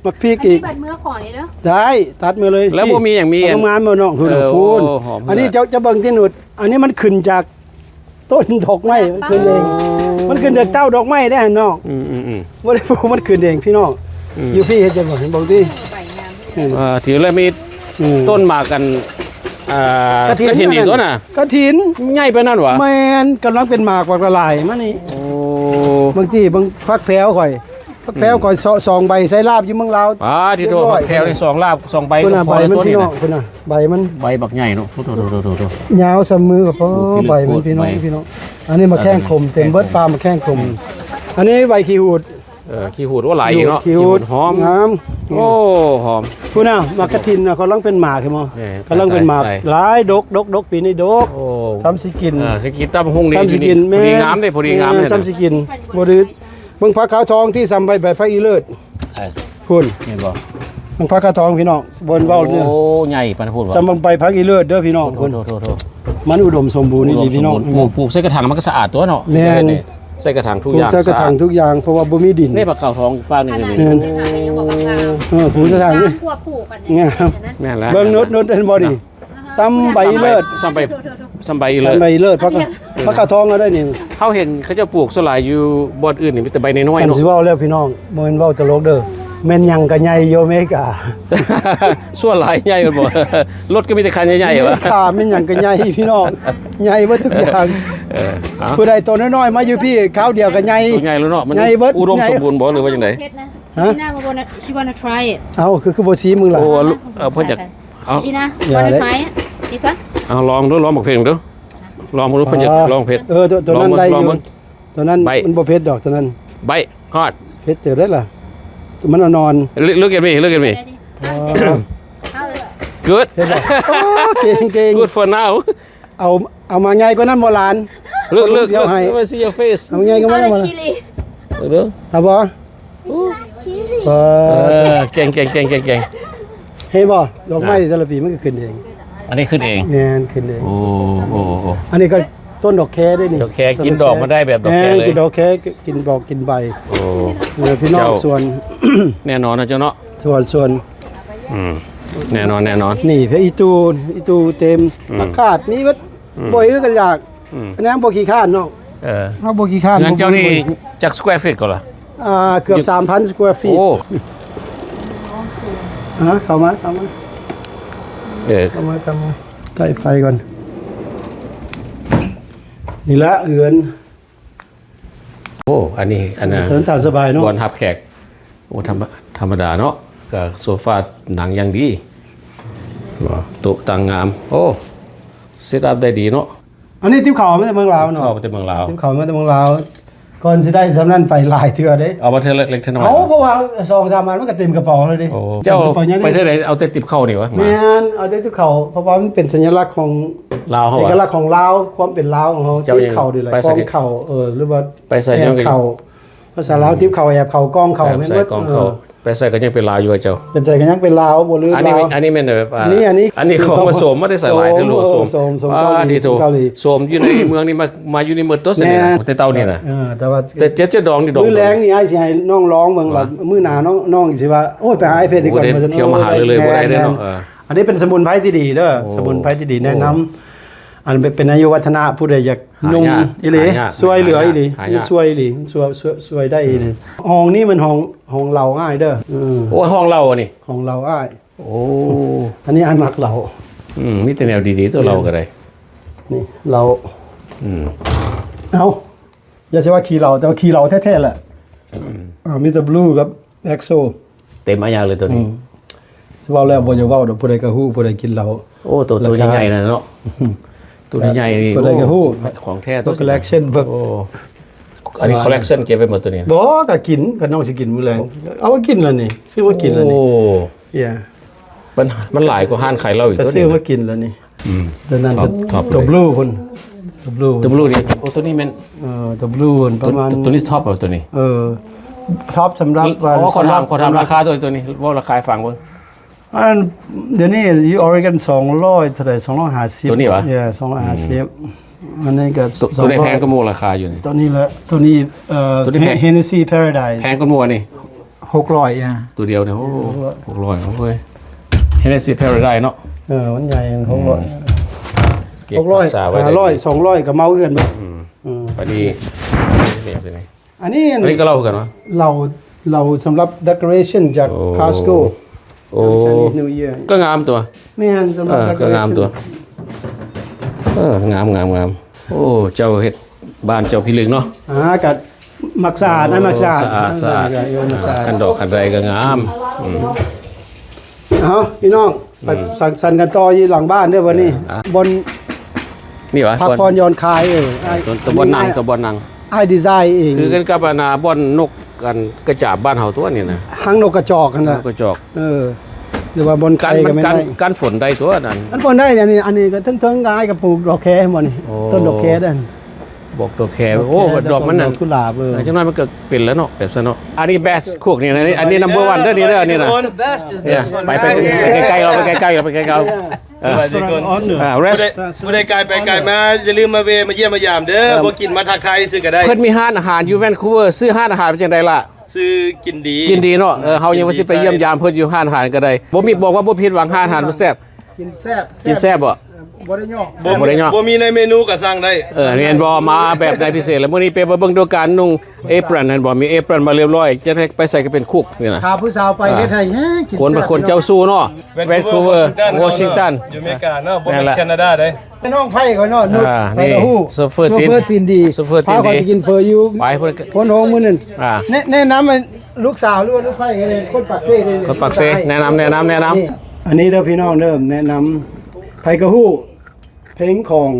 ໝາກພິກອີກ ອັນນີ້ບັດເມືອຂໍນີ້ເດີ ໄດ້ ຕັດເມືອເລີຍ ແລ້ວບໍ່ມີຫຍັງ ມີອັນ ງາມບໍ່ນ້ອງ ເອີ ພຸ້ນ ໂອ້ ຫອມ ອັນນີ້ເຈົ້າ ເຈົ້າເບິ່ງຕິໜຸດ ອັນນີ້ມັນຂຶ້ນຈາກ ຕົ້ນດອກໄມ້ມັນຂຶ້ນເອງ ມັນຂຶ້ນເອງ ເຕົ້າດອກໄມ້ໄດ້ຫັ້ນນ້ອງ ອືມໆໆ ບໍ່ໄດ້ປູກ ມັນຂຶ້ນເອງພີ່ນ້ອງ ອືມ ຢູ່ພີ້ເຮັດຈັ່ງໃດ ເບິ່ງຕິ ໃບງາມ ເອີ ຖືແລ້ວມີ ອືມ ຕົ້ນໝາກອັນ ອ່າ ກະຖິນ ກະຖິນອີກຕົວນະ ກະຖິນ ໃຫຍ່ປານນັ້ນຫວາ ແມ່ນ ກຳລັງເປັນໝາກບັກຫຼາຍໆ ມານີ້ ໂອ້ ເບິ່ງຕິ ເບິ່ງຜັກແພວຂ້ອຍ ຜັກແພວຂ້ອຍ ສອງໃບໃສ່ລາບຢູ່ເມືອງລາວ ອືມ ປາດ ໂທ້ ຜັກແພວນີ້ສອງລາບ ສອງໃບ ພຸ້ນນະ ໃບມັນພີ່ນ້ອງ ພຸ້ນນະ ໃບມັນ ໃບບັກໃຫຍ່ເນາະ ໂທ້ໆໆໆ ຍາວສ່ຳມືກະພໍ ໂອ້ ພີ່ເລີກ ໃບມັນພີ່ນ້ອງ ໂອ້ ພີ່ນ້ອງ ອັນນີ້ໝາກແຂ້ງຂົມ ເອີ ເຕັມເບິດປ່າໝາກແຂ້ງຂົມ ອັນນີ້ໃບຂີ້ຫູດ ເອີ ຂີ້ຫູດ ໂອ້ ຫຼາຍອີກເນາະ ຂີ້ຫູດ ຂີ້ຫູດຫອມ ງາມ ໂອ້ ຫອມ ພຸ້ນນະ ໝາກກະຖິນນະ ກຳລັງເປັນໝາກເຫັນບໍ່ ເອີ ກຳລັງເປັນໝາກ ຫຼາຍ ດົກ ດົກ ດົກ ປີນີ້ດົກ ໂອ້ ສ່ຳຊິກິນ ເອີ ຊິກິນຕຳບັກຫຸ່ງນີ້ ສ່ຳຊິກິນ ດີ ແມ່ນ ພໍດີງາມເດ້ ພໍດີງາມ ເອີ ເດ້ ສ່ຳຊິກິນ ບໍ່ດືດ ເບິ່ງຜັກຂາວທອງທີ່ສ່ຳໃບ ໃບຜັກອີເລີດ ເອີ ພຸ້ນ ເຫັນບໍ່ ເບິ່ງຜັກຂາວທອງພີ່ນ້ອງ ບໍ່ເວົ້າເດີ ໂອ້ ໃຫຍ່ປານພຸ້ນຫວາ ສ່ຳໃບຜັກອີເລີດເດີພີ່ນ້ອງ ໂທ້ໆໆໆ ມັນອຸດົມສົມບູນອີ່ຫຼີພີ່ນ້ອງ ອຸດົມສົມບູນ ປູກ ປູກໃສ່ກະຖັງມັນກະສະອາດຕົວະເນາະ ແມ່ນ ໃສ່ກະຖັງທຸກຢ່າງ ປູກໃສ່ກະຖັງທຸກຢ່າງ ເພາະວ່າບໍ່ມີດິນ ນີ້ຜັກຂາວທອງອີກຟາກໜຶ່ງນີ້ ແມ່ນ ເອີ ປູກໃສ່ກະຖັງນີ້ ງາມ ແມ່ນແລ້ວ ເບິ່ງນຸດ ນຸດ ເຫັນບໍ່ນີ້ ສ່ຳໃບເລີດ ສ່ຳໃບ ສ່ຳໃບເລີດ ສ່ຳໃບເລີດ ຜັກ ຜັກກາດທອງເຮົາໄດ້ນີ້ ເຮົາເຫັນເຂົາເຈົ້າປູກສ່ວນຫຼາຍຢູ່ບ່ອນອື່ນນີ້ມີແຕ່ໃບນ້ອຍໆ ເນາະ ຄັນຊິເວົ້າແລ້ວພີ່ນ້ອງ ບໍ່ແມ່ນເວົ້າຕະຫຼົກເດີ ແມ່ນຫຍັງກະໃຫຍ່ຢູ່ອາເມລິກາ ສ່ວນຫຼາຍໃຫຍ່ໝົດບໍ່ ລົດກະມີແຕ່ຄັນໃຫຍ່ໆຫວາ ອາເມລິກາແມ່ນຫຍັງກະໃຫຍ່ພີ່ນ້ອງ ໃຫຍ່ເບິດທຸກຢ່າງ ເອີ ຜູ້ໃດໂຕນ້ອຍໆມາຢູ່ພີ້ຄາວດຽວກະໃຫຍ່ ໂຕໃຫຍ່ແລ້ວເນາະ ມັນ ໃຫຍ່ເບິດ ອຸດົມສົມບູນບໍ່ ຫຼືວ່າຈັ່ງໃດ ຮະ Gina wanna she wanna try it ເອົ້າ ຄື ຄືບໍ່ຊີມເບິ່ງລະ ໂອ້ ເອີ ເພິ່ນຢາກ ເອົາ Gina wanna try it this one ເອົາລອງດູ ລອງໝາກເຜັດເບິ່ງດູ ລອງເບິ່ງດູ ເພິ່ນຢາກລອງເຜັດ ເອີ ໂຕ ໂຕນັ້ນໄດ້ຢູ່ ໂຕນັ້ນມັນບໍ່ເຜັດດອກ ໂຕນັ້ນ ໄບ ຮອດ ເຜັດເຕີບໄດ້ລະ ມັນອ່ອນໆ Look at me, look at me. Good. ເຫັນບໍ່ ໂອ້ ເກັ່ງໆ Good for now. ເອົາ ເອົາໝາກໃຫຍ່ກວ່ານັ້ນບໍ່ຫຼານ Look, look, look, let me see your face. ເອົາໝາກໃຫຍ່ກວ່ານັ້ນບໍ່ຫຼານ ເບິ່ງດູ ເອົາບໍ່ ເອີ ເກັ່ງໆໆໆ ເຫັນບໍ່ ດອກໄມ້ແຕ່ລະປີມັນກະຂຶ້ນເອງ ອັນນີ້ຂຶ້ນເອງ ແມ່ນ ຂຶ້ນເອງ ໂອ້ ໂອ້ ອັນນີ້ກະຕົ້ນດອກແຄເດ້ນີ້ ດອກແຄ ກິນດອກມັນໄດ້ແບບດອກແຄເລີຍ ກິນດອກແຄ ກິນດອກກິນໃບ ໂອ້ ເອີ ພີ່ນ້ອງສວນ ແນ່ນອນເນາະເຈົ້າເນາະ ສວນ ສວນ ອືມ ແນ່ນອນ ແນ່ນອນ ນີ້ ອີ່ຕູ່ ອີ່ຕູ່ເຕັມ ອືມ ຜັກຄາດມີເບິດ ອືມ ບໍ່ເຮັດກະຢາກ ອືມ ອັນນີ້ບໍ່ຂີ້ຄ້ານເນາະ ເອີ ເຮົາບໍ່ຂີ້ຄ້ານ ເຮືອນເຈົ້ານີ້ຈັກ square feet ກໍລະ ອ່າ ເກືອບສາມພັນ square feet ໂອ້ ອ່າ ເຂົ້າມາ ເຂົ້າມາ ເອີ ເຂົ້າມາ ເຂົ້າມາ ໄຕ້ໄຟກ່ອນ ນີ້ລະເຮືອນ ໂອ້ ອັນນີ້ ອັນນັ້ນ ເທິງຕາມສະບາຍເນາະ ບ່ອນຮັບແຂກ ໂອ້ ທຳມະ ທຳມະດາເນາະ ກະໂຊຟາໜັງຢ່າງດີ ໂຕະຕັ່ງງາມ ໂອ້ ເຊັດອັບໄດ້ດີເນາະ ອັນນີ້ຕິບເຂົ້າມາແຕ່ເມືອງລາວເນາະ ເຂົ້າມາແຕ່ເມືອງລາວ ຕິບເຂົ້າມາແຕ່ເມືອງລາວ ກ່ອນຊິໄດ້ສ່ຳນັ້ນໄປຫຼາຍເທື່ອເດ້ ເອົາມາເທື່ອເລັກເທື່ອນ້ອຍ ເອົາ ເພາະວ່າສອງສາມອັນມັນກະເຕັມກະເປົາແລ້ວເດ້ ໂອ້ ເຈົ້າໄປເທື່ອໃດເອົາແຕ່ຕິບເຂົ້ານີ້ຫວາ ແມ່ນ ເອົາແຕ່ຕິບເຂົ້າ ເພາະວ່າມັນເປັນສັນຍາລັກຂອງລາວເຮົາ ເອກະລັກຂອງລາວ ຄວາມເປັນລາວຂອງເຮົາ ເຈົ້າ ຕິບເຂົ້ານີ້ແຫຼະ ກ່ອງເຂົ້າ ຫຼືວ່າ ໄປໃສກະໄປໃສ ແອບເຂົ້າ ພາສາລາວຕິບເຂົ້າແອບເຂົ້າ ກ່ອງເຂົ້າ ແມ່ນເບິດ ເອີ ໄປໃສກະຍັງເປັນລາວຢູ່ວ່າເຈົ້າ ໄປໃສກະຍັງເປັນລາວ ບໍ່ລືມລາວ ອັນນີ້ແມ່ນແບບ ອັນນີ້ ອັນນີ້ ອັນນີ້ຂອງມາໂສມ ມາແຕ່ໃສຫຼາຍແທ້ ໂສມ ໂອ້ ໂສມ ໂສມ ປາດ ໂອ້ ເກາຫຼີ ໂສມຢູ່ໃນເມືອງນີ້ມາ ມາຢູ່ນີ້ໝົດຕົວຊັ້ນນີ້ນະ ແຕ່ເຕົ້ານີ້ນະ ເອີ ແຕ່ວ່າ ແຕ່ເຈັດ ເຈັດດອງນີ້ດອງ ມື້ແລງນີ້ອ້າຍຊິໃຫ້ນ້ອງລອງເບິ່ງລະ ມື້ໜ້ານ້ອງ ນ້ອງຊິວ່າ ໂອ້ຍ ໄປຫາໄອ້ເພັດດີກວ່າ ໂອ້ ວ່າຊັ້ນ ໂອ້ ໄປທ່ຽວມາຫາເລີຍ ບໍ່ໄດ້ເດ້ເນາະ ເອີ ອັນນີ້ເປັນສະໝຸນໄພທີ່ດີເດີ ໂອ້ ສະໝຸນໄພທີ່ດີ ແນະນຳ ອັນເປັນອາຍຸວັດທະນະ ຜູ້ໃດຢາກນຸ່ງອີ່ຫຼີ ຊ່ວຍເຫຼືອອີ່ຫຼີ ຊ່ວຍອີ່ຫຼີ ຊ່ວຍ ຊ່ວຍ ຊ່ວຍໄດ້ອີ່ຫຼີ. ຫ້ອງນີ້ມັນຫ້ອງ ຫ້ອງເຫຼົ້າອ້າຍເດີ. ເອີ ໂອ້ ຫ້ອງເຫຼົ້າອັນນີ້ ຫ້ອງເຫຼົ້າອ້າຍ. ໂອ້ ອັນນີ້ອ້າຍມັກເຫຼົ້າ. ອືມ ມີແຕ່ແນວດີໆ ຕົວເຫຼົ້າກໍໄດ້. ນີ້ເຫຼົ້າ. ອືມ ເອົ້າ ຢ່າຊິວ່າຂີ້ເຫຼົ້າ ແຕ່ວ່າຂີ້ເຫຼົ້າແທ້ໆແຫຼະ. ອືມ ມີແຕ່ບລູກັບ ເອັກໂຊ ເຕັມອາຍາເລີຍໂຕນີ້. ອືມ ຊິເວົ້າແລ້ວບໍ່ຢາກເວົ້າດອກ ຜູ້ໃດກໍຮູ້ ຜູ້ໃດກິນເຫຼົ້າ. ໂອ້ ໂຕ ໂຕໃຫຍ່ໆນັ້ນເນາະ ໂຕໃຫຍ່ໆນີ້ ຜູ້ໃດກໍຮູ້ ຂອງແທ້ໂຕ ໂຕ collection ເບິ່ງ. ໂອ້ ອັນນີ້ collection ເກັບໄວ້ໝົດໂຕນີ້. ບໍ່ ກໍກິນ ກໍນ້ອງຊິກິນມື້ແລງ ເອົາມາກິນລະນີ້ ຊື້ມາກິນລະນີ້. ໂອ້ yeah ມັນ ມັນຫຼາຍກວ່າຮ້ານຂາຍເຫຼົ້າອີກ ກໍຊື້ມາກິນລະນີ້. ອືມ ຕົວນັ້ນ ໂຕບລູພຸ້ນ ໂຕບລູ ໂຕບລູນີ້. ໂອ້ ໂຕນີ້ແມ່ນ ເອີ ໂຕບລູພຸ້ນ ປະມານ ໂຕນີ້ທັອບເອົາໂຕນີ້. ເອີ ທັອບສຳລັບ ຂໍຖາມ ຂໍຖາມລາຄາໂຕ ໂຕນີ້ ເວົ້າລາຄາໃຫ້ຟັງເບິ່ງ. ອັນ ດຽວນີ້ຢູ່ Oregon ສອງຮ້ອຍເທົ່າໃດ ສອງຮ້ອຍຫ້າສິບ ໂຕນີ້ຫວາ? Yeah ສອງຮ້ອຍຫ້າສິບ. ອັນນີ້ກໍ ໂຕໃດແພງກວ່າໝູ່ລາຄາຢູ່ນີ້? ໂຕນີ້ແຫຼະ ໂຕນີ້ ເອີ Hennessy Paradise ແພງກວ່າໝູ່ອັນນີ້. ຫົກຮ້ອຍ ອ່າ ຕົວດຽວນີ້. ໂອ້ ຫົກຮ້ອຍ ໂອ້ຍ Hennessy Paradise ເນາະ. ເອີ ມັນໃຫຍ່ ຫົກຮ້ອຍ ຫົກຮ້ອຍ ຫ້າຮ້ອຍ ສອງຮ້ອຍ ກໍເມົາຄືກັນເບິດ. ອືມ ອັນນີ້ ອັນນີ້ ອັນນີ້ກໍເຫຼົ້າຄືກັນຫວາ? ເຫຼົ້າ ເຫຼົ້າສຳລັບ decoration ຈາກ Costco. ໂອ້ Chinese New Year ກໍງາມຕົວະ. ແມ່ນ ສຳລັບ decoration ກໍງາມຕົວະ. ເອີ ງາມໆໆ. ໂອ້ ເຈົ້າເຮັດບ້ານເຈົ້າພິລຶກເນາະ. ອ່າ ກໍມັກສະອາດນະ ມັກສະອາດ ສະອາດ ສະອາດ ຄັນດອກຄັນໄດກໍງາມ. ອືມ ເອົາ ພີ່ນ້ອງ ໄປສັງສັນກັນຕໍ່ຢູ່ຫຼັງບ້ານເດີບັດນີ້. ບ່ອນນີ້ຫວາ? ພັກຜ່ອນຢ່ອນຄາຍ. ເອີ ຕົວບ່ອນນັ່ງ ຕົວບ່ອນນັ່ງ ອ້າຍດີໄຊເອງ ຄືກັນກັບອັນນ່າ ບ່ອນນົກ ອັນກະຈາບບ້ານເຮົາຕົວະນີ້ນະ ຮັງນົກກະຈອກຫັ້ນນະ ນົກກະຈອກ. ເອີ ຫຼືວ່າບ່ອນໄຂ່ກໍແມ່ນ ກັນ ກັນຝົນໄດ້ຕົວະນັ້ນ ກັນຝົນໄດ້. ອັນນີ້ ອັນນີ້ກໍເທິງໆ ກໍອ້າຍກໍປູກດອກແຄໃຫ້ໝົດນີ້. ໂອ້ ຕົ້ນດອກແຄນັ້ນ ບອກດອກແຄ. ໂອ້ ດອກມັນນັ້ນ ດອກກຸຫຼາບ. ເອີ ຈັກໜ້ອຍມັນກໍເປັນແລ້ວເນາະ ແບບຊັ້ນເນາະ. ອັນນີ້ best cook ນີ້ນະ ອັນນີ້ number one ເດີ ນີ້ເດີ ອັນນີ້ນະ. This one ໄປ ໄປ ໄປໄກໆ ເອົາໄປໄກໆ ເອົາໄປໄກໆ ເອົາ. ເອີ ສະບາຍດີທຸກຄົນ. ອ່າ rest ຜູ້ໃດ ຜູ້ໃດກາຍໄປກາຍມາ ຢ່າລືມມາແວ່ມາຢ້ຽມມາຢາມເດີ. ບໍ່ກິນມາທັກທາຍຊື່ກໍໄດ້. ເພິ່ນມີຮ້ານອາຫານຢູ່ Vancouver ຊື່ຮ້ານອາຫານເປັນຈັ່ງໃດລະ? ຊື່ກິນດີ ກິນດີເນາະ. ເອີ ເຮົາຍັງວ່າຊິໄປຢ້ຽມຢາມເພິ່ນຢູ່ຮ້ານອາຫານກໍໄດ້. ບໍ່ມີ ບອກວ່າບໍ່ຜິດຫວັງ ຮ້ານອາຫານເພິ່ນແຊບ. ກິນແຊບ ກິນແຊບບໍ່? ບໍ່ໄດ້ຍອກ ບໍ່ ບໍ່ໄດ້ຍອກ ບໍ່ມີໃນເມນູກໍສັ່ງໄດ້. ເອີ ແມ່ນບໍ່? ມາແບບໃດພິເສດລະ? ມື້ນີ້ເປັນ ມາເບິ່ງດູການນຸ່ງ apron ຫັ້ນບໍ່? ມີ apron ມາລຽບຮ້ອຍ ຈະໄດ້ໄປໃສ່ກໍເປັນຄຸກນີ້ນະ. ຖ້າຜູ້ສາວໄປເຮັດໃຫ້ແຮງກິນ. ຄົນເປັນຄົນເຈົ້າຊູ້ເນາະ. Vancouver Washington ຢູ່ອາເມລິກາເນາະ ບໍ່ແມ່ນແຄນາດາເດ້. ນ້ອງໄພຂ້ອຍເນາະ ນຸດ ໄພກໍຮູ້. ໂຊເຟີຕີນ ໂຊເຟີຕີນດີ ໂຊເຟີຕີນດີ ພາຂ້ອຍໄປກິນເຟີຢູ່ ໄປພຸ້ນ ໂພນໂຮງມື້ນັ້ນ. ອ່າ ແນະ ແນະນຳໃຫ້ລູກສາວ ຫຼືວ່າລູກໃຜກໍໄດ້ ຄົນປາກເຊເດ້. ຄົນປາກເຊ ແນະນຳ ແນະນຳ ແນະນຳ. ອັນນີ້ເດີພີ່ນ້ອງເດີ ແນະນຳ ໃຜກໍຮູ້ ເພງຂອງ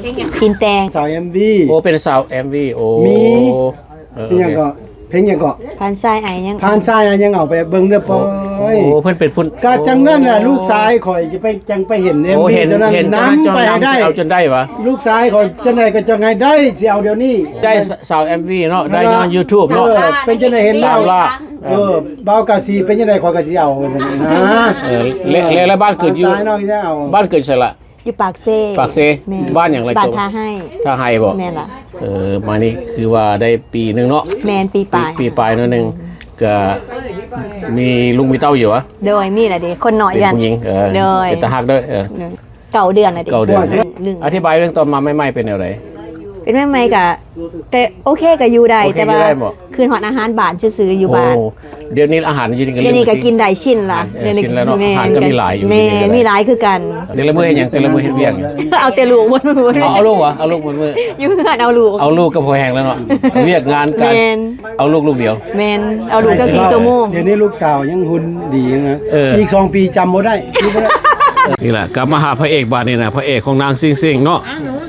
ເພງຫຍັງ? ຕີນແຕງ ສາວ ເອັມ ວີ. ໂອ້ ເປັນສາວ ເອັມ ວີ. ໂອ້ ມີ ເອີ ເພງຫຍັງເກາະ? ເພງຫຍັງເກາະ? ຜ່ານຊາຍອ້າຍຍັງ ຜ່ານຊາຍອ້າຍຍັງ ເອົາໄປເບິ່ງເດີ. ໂອ້ ໂອ້ ເພິ່ນເປັນຜູ້ ກະຈັ່ງນັ້ນແຫຼະ ລູກຊາຍຂ້ອຍຈະໄປ ຈັ່ງໄປເຫັນ ເອັມ ວີ ໂຕນັ້ນ ນຳໄປໃຫ້ໄດ້ ເອົາຈົນໄດ້ຫວາ? ລູກຊາຍຂ້ອຍຈັ່ງໃດກໍຈັ່ງໃຫ້ໄດ້ ຊິເອົາດຽວນີ້. ໄດ້ສາວ ເອັມ ວີ ເນາະ ໄດ້ຍ້ອນ YouTube ເນາະ. ເອີ ເປັນຈັ່ງໃດເຫັນແລ້ວ ເອີ ບ່າວກາສີເປັນຈັ່ງໃດ ຂ້ອຍກໍຊິເອົາ ວ່າຊັ້ນນະ. ເອີ ແລະ ແລະ ແລະ ບ້ານເກີດຢູ່ ບ້ານເກີດໃສລະ? ຢູ່ປາກເຊ. ປາກເຊ. ແມ່ນ. ບ້ານຫຍັງລະ? ບ້ານທ່າໄຮ. ທ່າໄຮບໍ? ແມ່ນລະ. ເອີ ມານີ້ຄືວ່າໄດ້ປີໜຶ່ງເນາະ. ແມ່ນ ປີປາຍ ປີປາຍໜ້ອຍໜຶ່ງ. ກະມີລູກມີເຕົ້າຢູ່ຫວາ? ໂດຍ ມີລະເດ ຄົນນ້ອຍ ເປັນຜູ້ຍິງ. ເອີ ໂດຍ ເປັນຕາຮັກເດີ. ເອີ ເກົ້າເດືອນລະເດ. ເກົ້າເດືອນ. ອະທິບາຍເລື່ອງຕອນມາໃໝ່ໆເປັນແນວໃດ? ເປັນໃໝ່ໆກະ ແຕ່ໂອເຄກໍຢູ່ໄດ້ ແຕ່ວ່າຄືນຮອດອາຫານບ້ານຊື່ໆ ຢູ່ບ້ານ. ໂອ້ ດຽວນີ້ອາຫານຢູ່ນີ້ກໍ ດຽວນີ້ກໍກິນໄດ້ຊິ້ນລະ. ເອີ ດຽວນີ້ຊິ້ນແລ້ວເນາະ. ແມ່ນ ອາຫານກໍມີຫຼາຍຢູ່. ແມ່ນ ມີຫຼາຍຄືກັນ. ແຕ່ລະມື້ເຮັດຫຍັງ? ແຕ່ລະມື້ເຮັດວຽກ? ເອົາແຕ່ລູກໝົດມື້. ເອົາ ເອົາລູກຫວາ? ເອົາລູກໝົດມື້. ຢູ່ເຮືອນເອົາລູກ. ເອົາລູກກໍພໍແຮງແລ້ວເນາະ. ວຽກງານການ ແມ່ນ ເອົາລູກລູກດຽວ. ແມ່ນ ເອົາລູກແຕ່ສີ່ຊົ່ວໂມງ. ດຽວນີ້ລູກສາວຍັງຫຸ່ນດີນະ. ເອີ ອີກສອງປີຈຳບໍ່ໄດ້ ນີ້ລະ ກັບມາຫາພະເອກບາດນີ້ນະ ພະເອກຂອງນາງຊິງຊິງເນາະ.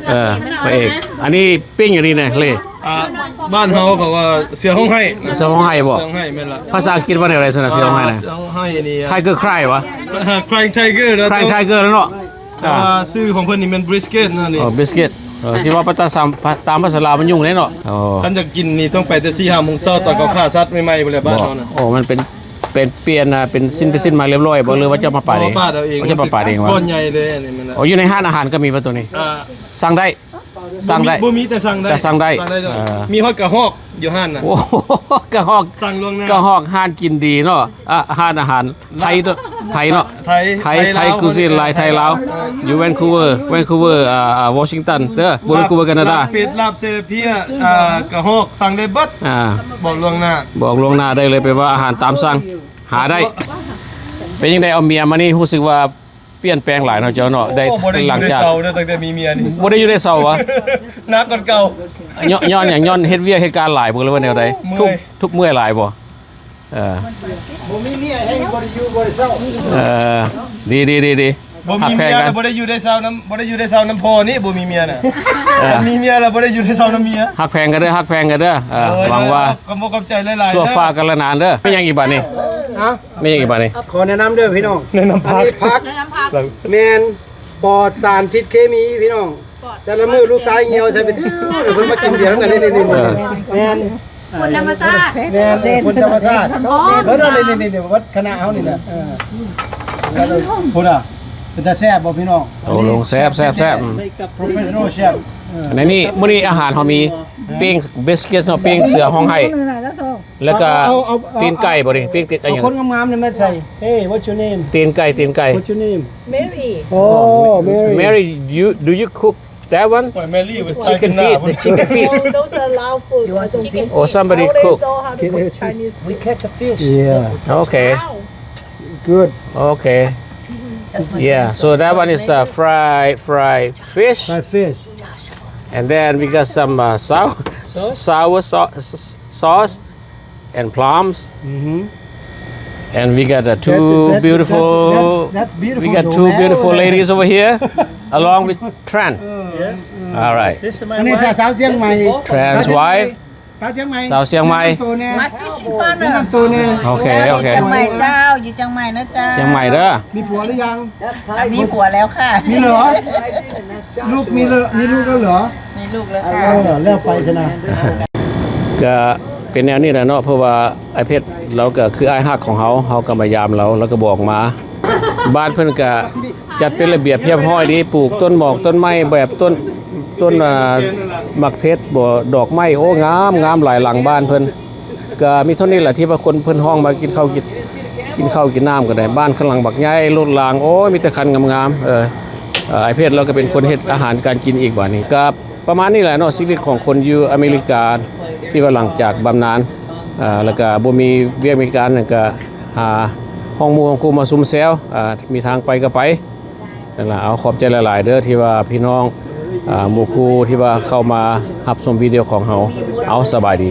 ເອີ ພະເອກ ອັນນີ້ປີ້ງຢູ່ນີ້ນະ ເລ. ອ່າ ບ້ານເຮົາເຂົາວ່າເສືອຮ້ອງໄຫ້. ເສືອຮ້ອງໄຫ້ບໍ? ເສືອຮ້ອງໄຫ້ ແມ່ນລະ. ພາສາອັງກິດວ່າແນວໃດຊັ້ນນະ? ເສືອຮ້ອງໄຫ້ນະ Tiger Cry ຫວາ? Crying Tiger ນະ. Crying Tiger ນະເນາະ. ແຕ່ວ່າຊື່ຂອງເພິ່ນນີ້ແມ່ນ Brisket ນະນີ້. ອໍ Brisket. ເອີ ຊິວ່າໄປຕາມ ຕາມພາສາລາວມັນຫຍຸ້ງເດ້ເນາະ. ອໍ ຄັນຢາກກິນນີ້ຕ້ອງໄປແຕ່ສີ່ຫ້າໂມງເຊົ້າ ຕອນເຂົາຂ້າສັດໃໝ່ໆ ພຸ້ນແຫຼະ ບ້ານເຮົານະ. ອໍ ມັນເປັນ ເປັນປ່ຽນ ອ່າ ເປັນຊິ້ນເປັນຊິ້ນມາລຽບຮ້ອຍບໍ ຫຼືວ່າເຈົ້າມາປາດເອງ? ເຈົ້າມາປາດເອງຫວາ? ກ້ອນໃຫຍ່ເລີຍອັນນີ້. ອໍ ຢູ່ໃນຮ້ານອາຫານກໍມີບໍ່ໂຕນີ້? ອ່າ ສັ່ງໄດ້. ສັ່ງໄດ້ ບໍ່ມີ ແຕ່ສັ່ງໄດ້. ແຕ່ສັ່ງໄດ້. ເອີ ມີຮອດກະຮອກຢູ່ຮ້ານນະ. ໂອ້ ກະຮອກ ສັ່ງລ່ວງໜ້າ. ກະຮອກຮ້ານກິນດີເນາະ. ອ່າ ຮ້ານອາຫານໄທ. ໄທເນາະ ໄທ ໄທ ໄທ ລາວ Cuisine ລາວ ໄທລາວ ເອີ ຢູ່ Vancouver Vancouver ອ່າ ອ່າ Washington ເດີ ບໍ່ Vancouver ການາດາ ລາບເປັດ ລາບເຊລະເພັຍ ອ່າ ກະຮອກ ສັ່ງໄດ້ເບິດ ອ່າ ບອກລ່ວງໜ້າ ບອກລ່ວງໜ້າໄດ້ເລີຍ ແປວ່າອາຫານຕາມສັ່ງຫາໄດ້. ເປັນຈັ່ງໃດເອົາເມຍມານີ້ ຮູ້ສຶກວ່າປ່ຽນແປງຫຼາຍເນາະເຈົ້າເນາະ ໄດ້ ໂອ້ ບໍ່ໄດ້ຢູ່ ຫຼັງຈາກ ໄດ້ເຊົາເດີ ຕັ້ງແຕ່ມີເມຍນີ້ ບໍ່ໄດ້ຢູ່ໄດ້ເຊົາຫວາ? ໜັກກວ່າເກົ່າ ຍ້ອນ ຍ້ອນຫຍັງ? ຍ້ອນເຮັດວຽກເຮັດການຫຼາຍບໍ່ ຫຼືວ່າແນວໃດ? ທຸກ ທຸກເມື່ອຍຫຼາຍບໍ່? ເອີ ບໍ່ມີເມຍແຮງບໍ່ໄດ້ຢູ່ບໍ່ໄດ້ເຊົາ ເອີ ດີໆໆໆ ບໍ່ມີເມຍ ຮັກແພງກັນ ແລ້ວບໍ່ໄດ້ຢູ່ໄດ້ເຊົານຳ ບໍ່ໄດ້ຢູ່ໄດ້ເຊົານຳພໍ່ນີ້ ບໍ່ມີເມຍນະ ເອີ ຄັນມີເມຍແລ້ວບໍ່ໄດ້ຢູ່ໄດ້ເຊົານຳເມຍ ຮັກແພງກັນເດີ ຮັກແພງກັນເດີ ເອີ ໂອ້ຍ ຫວັງວ່າ ຂອບອົກຂອບໃຈຫຼາຍໆ ຊົ່ວຟ້າກັນລະນານເດີ. ແມ່ນຫຍັງອີກບາດນີ້? ຮະ? ແມ່ນຫຍັງອີກບາດນີ້? ຂໍແນະນຳເດີພີ່ນ້ອງ ແນະນຳຜັກ ອັນນີ້ຜັກ ແມ່ນປອດສານພິດເຄມີພີ່ນ້ອງ ແຕ່ລະມື້ລູກຊາຍຫ່ຽວໃສ່ໄປແທ້ ເພິ່ນມາກິນເບຍນຳກັນນີ້ໆ ເອີ ແມ່ນ ຄົນທຳມະຊາດ ແມ່ນ ຄົນທຳມະຊາດ ເອີ ນີ້ໆໆ ວັດຄະນະເຮົານີ້ແຫຼະ ເອີ ພຸ້ນນະ ເປັນຕາແຊບບໍ່ພີ່ນ້ອງ? ໂອ້ ລົງແຊບໆໆ ອືມ professional chef ເອີ ໃນນີ້ ມື້ນີ້ອາຫານເຮົາມີປີ້ງ biscuits ເນາະ ປີ້ງເສືອຮ້ອງໄຫ້ ແລ້ວກໍ ເອົາ ເອົາ ເອົາ ຕີນໄກ່ບໍ່ນີ້? ປີ້ງຕີນ ເອົາ ອີຫຍັງ ຄົນງາມໆນີ້ມາໃສ່ Hey, what's your name? ຕີນໄກ່ ຕີນໄກ່ What's your name? Mary. Oh, Mary. Mary, you, do you cook that one? Chicken feet, the chicken feet. Oh, those are Lao food. You want to see? Or somebody cook. How they know how to cook Chinese food. We catch a fish. Yeah. Okay. Wow. Good. Okay. Yeah, so that one is, uh, fried, fried fish. Fried fish. And then we got some, uh, sour, sour sau-, s-, s-, sauce and plums. Mm-hmm. And we got, uh, two beautiful, we got two beautiful ladies over here, along with Tran. Yes. All right. ອັນນີ້ສາວຊຽງໃໝ່ Tran's wife. ສາວຊຽງໃໝ່ ສາວຊຽງໃໝ່ ແນະນຳໂຕແນ່ ມາ fishing partner ແນະນຳໂຕແນ່ ໂອເຄ ໂອເຄ ຢູ່ຊຽງໃໝ່ເຈົ້າ ຢູ່ຊຽງໃໝ່ນະເຈົ້າ ຊຽງໃໝ່ເດີ ມີຜົວຫຼືຍັງ? ມີຜົວແລ້ວຄ່ະ ມີເຫຼືອ? ລູກມີເຫຼືອ ມີລູກແລ້ວເຫຼືອ? ມີລູກແລ້ວຄ່ະ ເອີ ແລ້ວໄປຊະນະ ກະເປັນແນວນີ້ແຫຼະເນາະ ເພາະວ່າອ້າຍເພັດລາວກະຄືອ້າຍຮັກຂອງເຮົາ ເຮົາກະມາຢາມລາວ ລາວກະບອກມາ ບ້ານເພິ່ນກະ ຈັດເປັນລະບຽບຮຽບຮ້ອຍດີ ປູກຕົ້ນໝອກຕົ້ນໄມ້ແບບຕົ້ນ ຕົ້ນ ອ່າ ໝາກເພັດບໍ ດອກໄມ້ ໂອ້ ງາມ ງາມຫຼາຍຫຼັງບ້ານເພິ່ນ ກະມີເທົ່ານີ້ແຫຼະທີ່ວ່າຄົນເພິ່ນຮ້ອງມາກິນເຂົ້າ ກິນ ກິນເຂົ້າກິນນ້ຳກັນໄດ້ ບ້ານຂ້າງຫຼັງບັກໃຫຍ່ ລົດລາງ ໂອ້ຍ ມີແຕ່ຄັນງາມໆ ເອີ ເອີ ອ້າຍເພັດລາວກະເປັນຄົນເຮັດອາຫານການກິນອີກບາດນີ້ ກະປະມານນີ້ແຫຼະເນາະ ຊີວິດຂອງຄົນຢູ່ອາເມລິກາ ທີ່ວ່າຫຼັງຈາກບຳນານ ເອີ ແລ້ວກະບໍ່ມີວຽກມີການ ກະຫາຫ້ອງໝູ່ຫ້ອງຄູ່ມາຊຸມແຊວ ເອີ ມີທາງໄປກະໄປ. ນັ້ນລະ ເອົາ ຂອບໃຈຫຼາຍໆເດີ ທີ່ວ່າພີ່ນ້ອງ ອ່າ ໝູ່ຄູ່ ທີ່ວ່າເຂົ້າມາຮັບຊົມວິດີໂອຂອງເຮົາ ເອົາ ສະບາຍດີ.